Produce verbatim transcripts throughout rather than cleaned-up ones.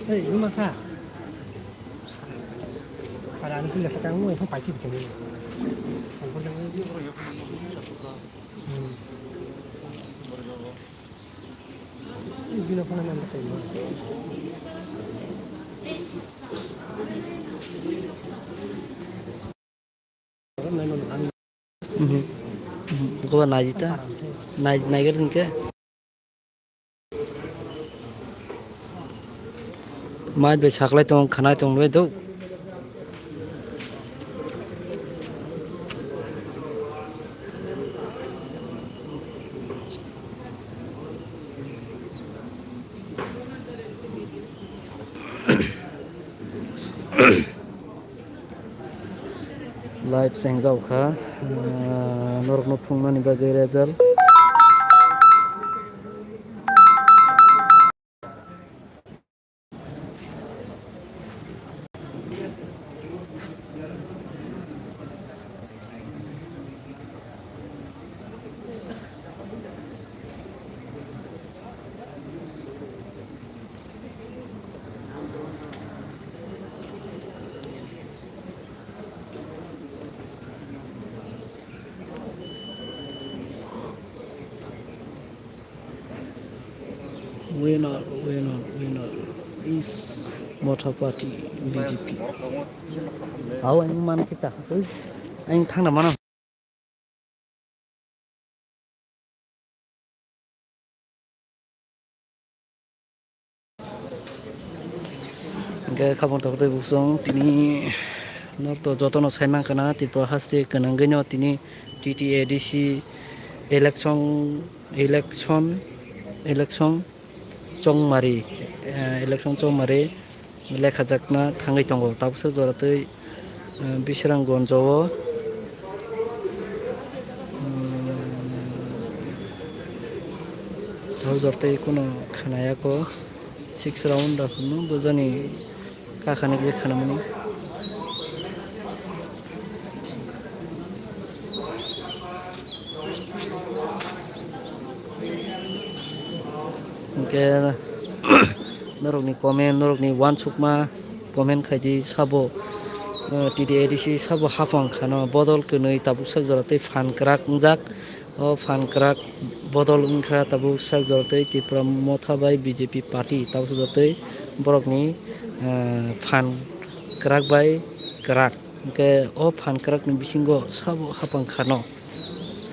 Hei, numa kha. Para ang pila sakang mo, epha paiti bikini. Ang pun nang. Hmm. Bina phone nang katai mo. Mhm. Mhm. Goba naijita. Nai-, naigar hingke. Mai bai saklai tong, khanai tong bai do. Live chengjak kha, ah, norokno phungnani bagwi result. Winner, winner, winner is Motha Party, B J P. Aw, ang man kita. Ang thangna mana. Hingke khabang tabuk tei buksong tini norok to jotono sai mankha na Tripura haste kwnangwi no tini T T A D C election, election, election chongmari, eh, election chongmari lekhajakna thangwi tongo. Tabuksa jora tei, eh, Bisramganj o, mm, tabuk jora tei kheno khanayako six round rok hwnwi bujani. Kakhani khe khanamani. Hingke norokni comment, norokni uansukma comment khaidi sabo, eh, T T A D C sabo hapang khano bodol kwnwi tabuk sak jora tei phan kwrak wngjak. O phan kwrak bodol wngkha tabuk sak jora tei Tipra Motha bai B J P party tabuk sak jora tei borokni, eh, phan kwrak bai kwrak. Hingke o phan kwrakni bisingo sabo hapang khano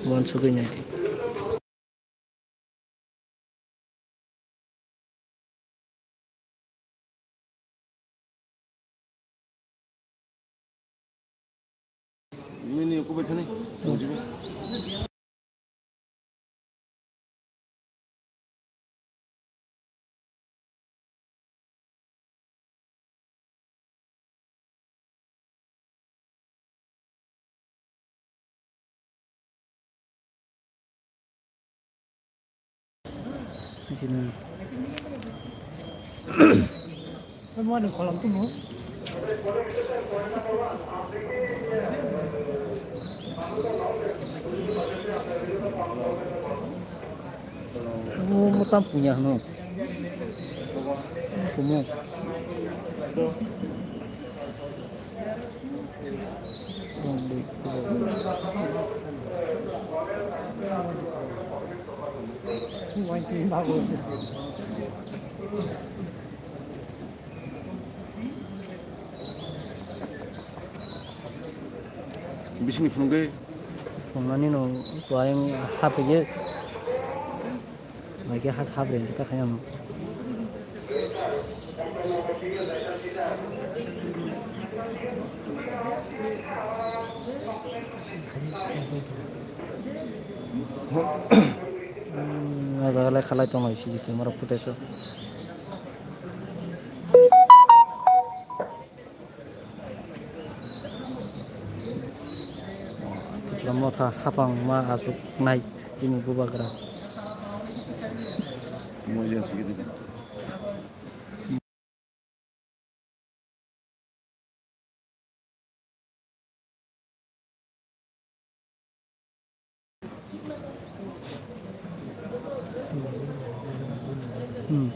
uansugwi naidi. Nini kubai thani. Mo, mo tam punya no. Kumo. Bisingni phunugwi. Phungnani no kuaring hapigwi. Mai khe ha, ha bre ta khayan. Hmm, o jaga lai khalai tonglai sijikhe morok phuteso. Motha hapang ma achuknai chini bubagra. Hmm.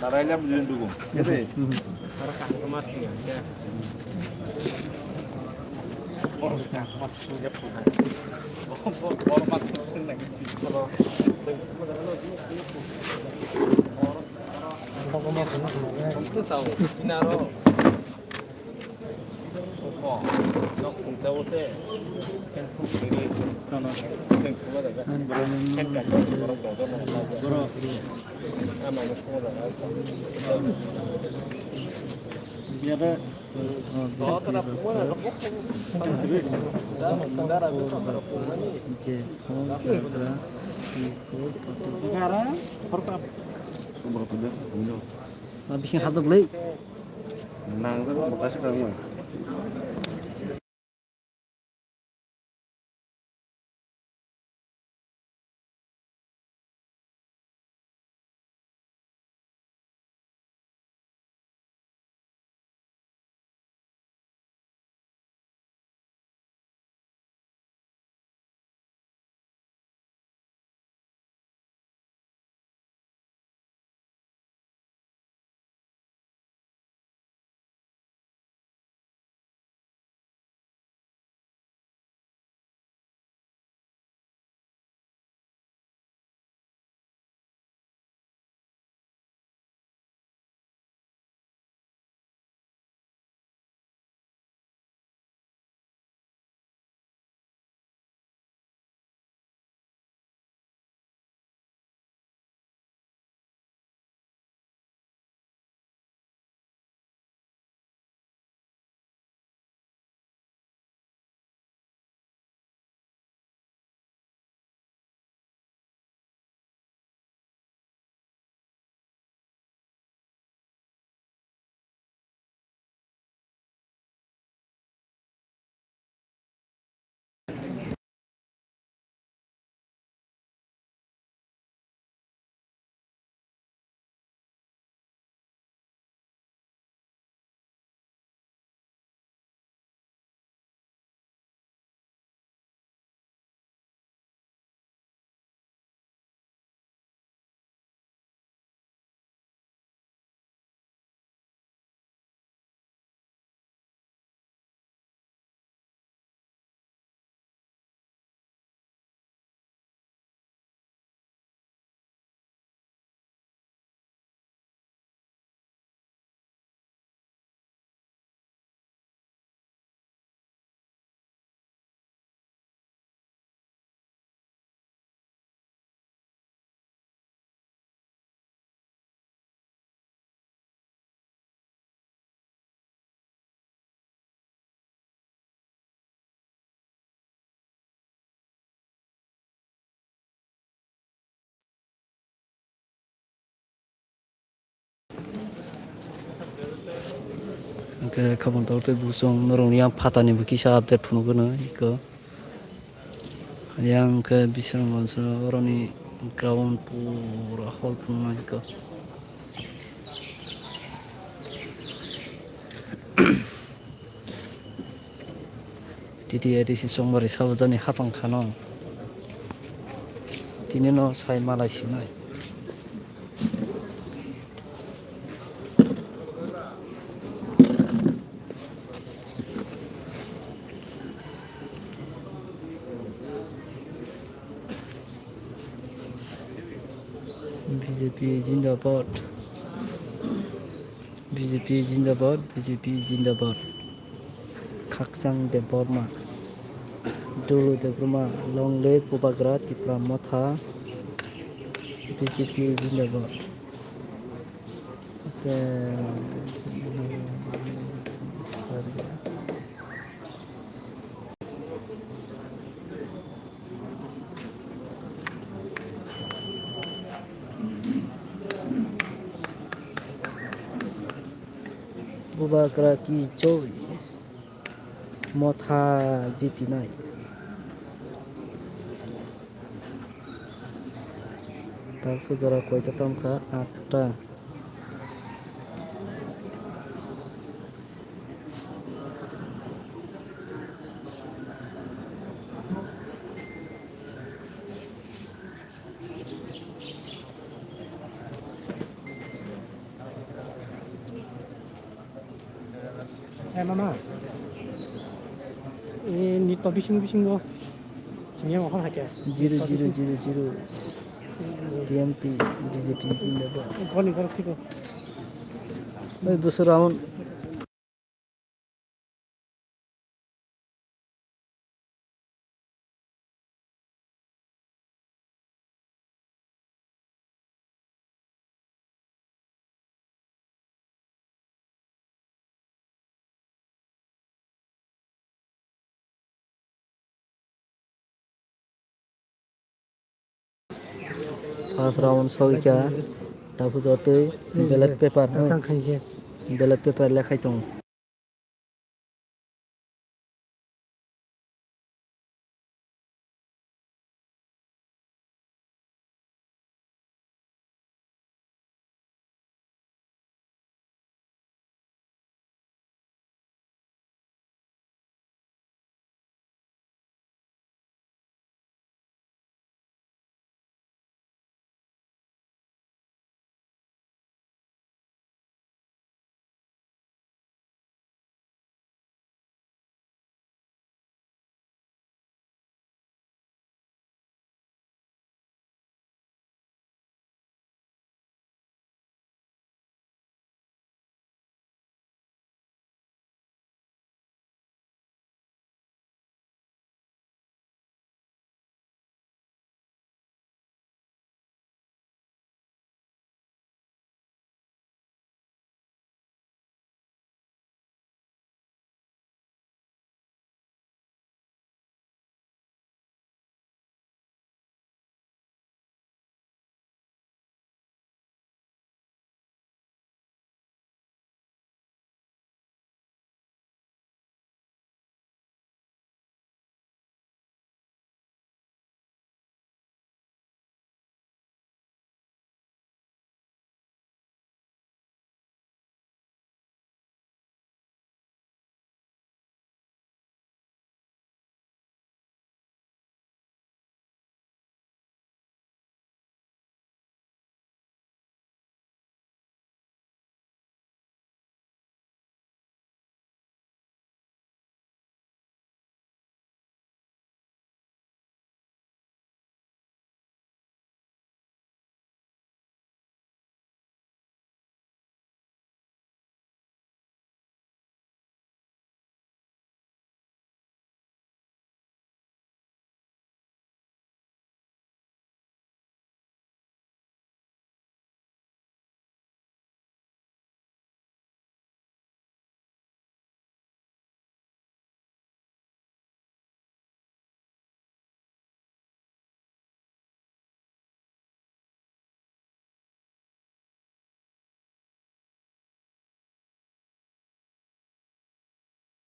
Tarai na bujui dugo. Yes, sir. Mhm. Bising hadap lai. Nang sa ko pata sa kang. Hwnkhe khabang tor tei busong norokni yang phatani bo kisa update phunukgwno iko. Yang khe Bisramganj oroni ground pura hol phunuknai iko. T T A D C Chongmari Salbajani hapang khano. Tini no sai malai sinai. B J P Zindabad. B J P Zindabad, B J P Zindabad. Khakchang Debbarma, Dolu Debbarma, long live Bubagra Tipra Motha, B J P Zindabad. Bubagra ki joi. Motha jitinai. Tabuk jora koita tongkha? Atta. Eh, mama. Eh, nito bising bisingo. Sini yang okon hake. Zero, zero, zero, zero. T M P, B J P, Zindabad. Goni gor khiko. Oi, busur round. First round sogika, tabuk jotoi ballot paper, ballot paper lekhai tongo.